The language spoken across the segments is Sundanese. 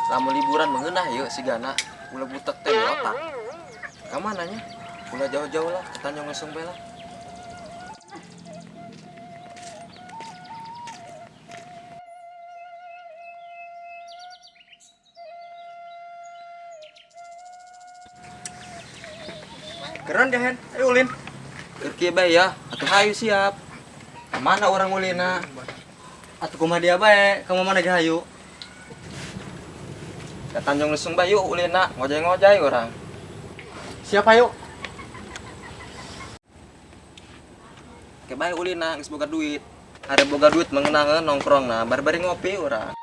Lamun liburan mengenah yuk sigana ulah butek teh di otak. Ka mana nya? Ulah jauh-jauh lah, ke Tanjung Lesung bae lah. Keren deh, Hen. Ayo ulin. Keur kieu bae ya, atuh hayu siap. Ka mana urang ulina? Atuh kumaha dia bae, kamu mana ge hayu. Ka Tanjung Lesung bae yuk ulina, ngojay-ngojay urang. Siap hayu. Ke bae ulina geus boga duit. Hari boga duit mengenangeun nongkrongna, bari-bari ngopi urang.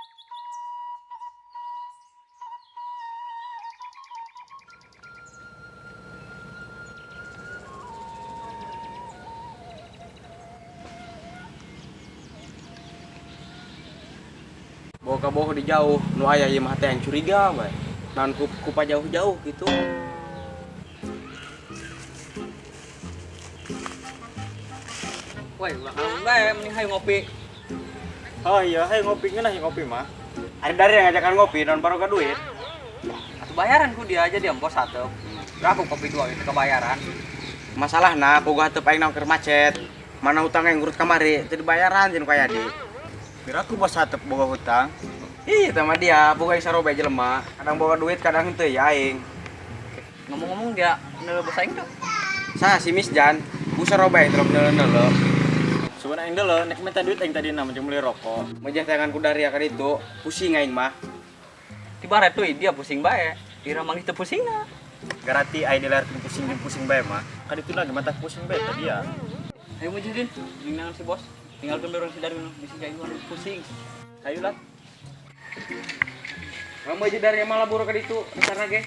Bawa ka bawah di jauh, nu aya ieu mah teh yang curiga bae. Naon kupa jauh-jauh gitu. Woi, ulah ngomong bae, mending hayu ngopi. Oh iya, hayu ngopi ngeunah ieu ngopi mah. Ada dari yang ngajakan ngopi, naon baroga duit. Atuh bayaran ku dia aja dia ongkos satu. Aku kopi dua itu kebayaran. Masalahna boga hateup aing naon keur macet. Mana hutang yang ngurut kamari, teu dibayaran jeung kaya di. Piraku bos hateup boga hutang. Ih, sama dia, boga aing sarobe jelema. Kadang boga duit, kadang henteu ya aing. Ngomong-ngomong dia neuleuh bos aing tuh. Sah si Misjan, ku sarobe aing terus neuleuh-neuleuh. Sebenarnya aing deuleuh nek minta duit aing tadi na jeung beli rokok. Mejah tangan ku dari akan itu, pusing aing mah. Di barat tuh dia pusing bae. Ira manggih teu pusingna. Garati aing dilarkeun pusing jeung pusing bae mah. Ka ditu lagi mata pusing bae tadi ya. Ayo mujahidin, jeung nangan si bos. Tinggalkeun dorong si Darwin bisi aing mah pusing. Ayo lah. Kamu aja dari malah buruk ke ditu, rencana ge.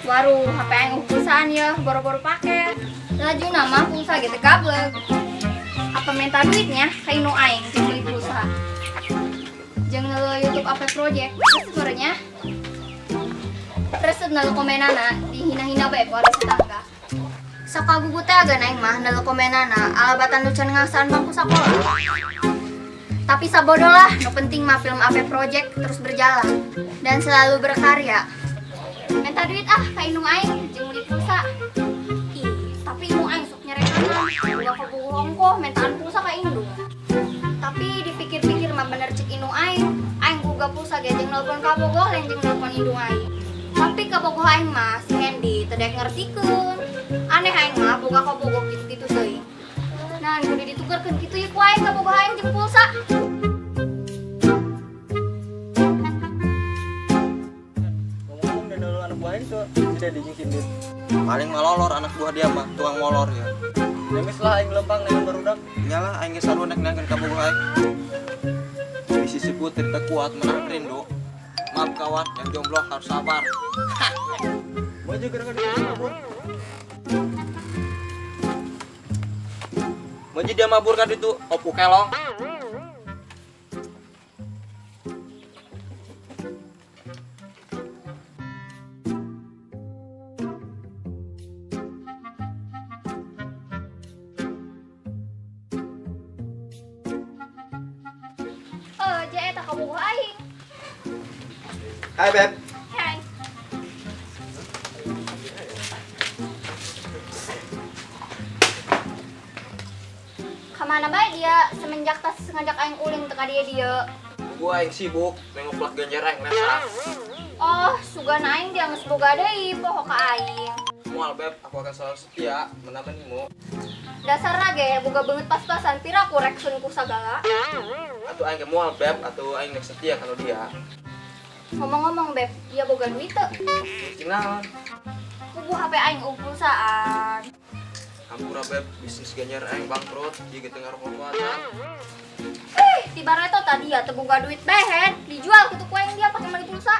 Waduh, HP aing pulsaan ya, boro-boro paket. Laju nama pulsa gitu gablek. Apa minta duitnya? Kayak nu aing jeung beli pulsa. Jeung ngeuleuh YouTube apa project. Terus sebenarnya resep nelu komenana dihina-hina bae ku arek tetangga. Sakagugu teh agan aing mah nelu komenana alabatan nu can ngasaan bangku sakola. Tapi sabodo lah, nu penting mah film AP Project terus berjalan dan selalu berkarya. Minta duit ah ka indung aing jeung beli pulsa. Ih, tapi indung aing sok nyerekanan. Ulah kabogoh ongkoh mintaan pulsa ka indung. Tapi dipikir-pikir mah bener cek indung aing. Aing boga pulsa ge jeung nelpon kabogoh lain jeung nelpon indung aing. Tapi kabogoh aing mah si Hendy teu daek ngertikeun. Aneh aing mah boga kabogoh kitu-kitu teuing. Nah, kudu ditukerkeun kitu ieu ku aing kabogoh aing jeung pulsa. Ngomong-ngomong dan dulu anak buah itu tidak dijingkin. Paling malolor anak buah dia mah, tukang molor ya. Nemes lah aing lempang dengan barudak. Nyalah aing geus sarua nek nangkeun kabogoh aing. Di sisi putri teu kuat menahan rindu. Maaf kawan, yang jomblo harus sabar. Maju gerakan dia mabur. Maju dia mabur kan itu, opu kelong. Oh, eta kabogoh aing. Hai, Beb. Hai. Kamana bae dia semenjak tas ngajak aing ulin teu ka dia dieu. Gua aing sibuk nengok plak ganjar aing nesa. Oh, sugan aing dia geus boga deui poho ka aing. Moal Beb, aku akan selalu setia menemanimu. Dasarna ge boga beungeut pas-pasan pira ku reksun ku sagala. Atuh aing ge moal Beb, atuh aing nek setia kalau dia. Ngomong-ngomong Beb, dia boga duit teu? Cing naon? Kubu HP aing pulsaan. Hampura Beb, bisnis ganjar aing bangkrut, ieu ge teu ngarokok acan. Tiba reto tadi ya teu boga duit behen, dijual kutu ku aing dia pake meuli pulsa.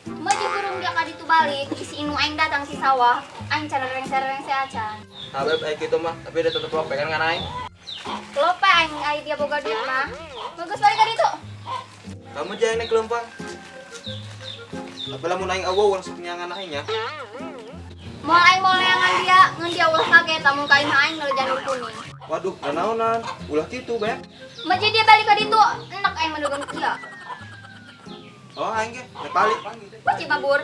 Meuji burung dia ka ditu balik, isi inu aing datang si sawah, aing cara rengse-rengse acan. Nah, Beb, aing kitu mah, tapi dia tetep lope kan aing. Lope aing ai dia boga duit mah. Bagus balik ka ditu. Kamu jangan naik lempang. Tapi lamun aing eueuh langsung nyangan aing nya. Moal aing moal neangan dia, ngan dia ulah kaget lamun ka imah aing neuleuh janur kuning. Waduh, nanaonan. Ulah kitu, Beb. Maja dia balik ka ditu, enak aing mah dugang dia. Oh, aing ge rek balik. Wajib mabur.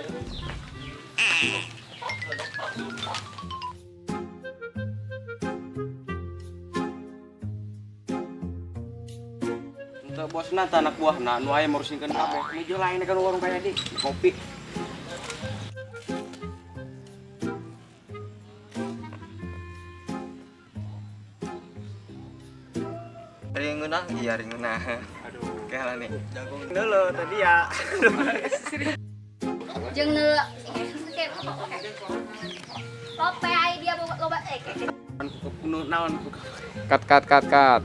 Untuk bosna teh anak buahna nu aya marusingkeun kabeh. Nuju lain kan warung kaya di kopi. Ringeunah, iya ringeunah. Aduh. Kayak nih. Jagung dulu tadi ya. Jeung neuleuh lope ai dia loba Naon ku Cut cut cut cut.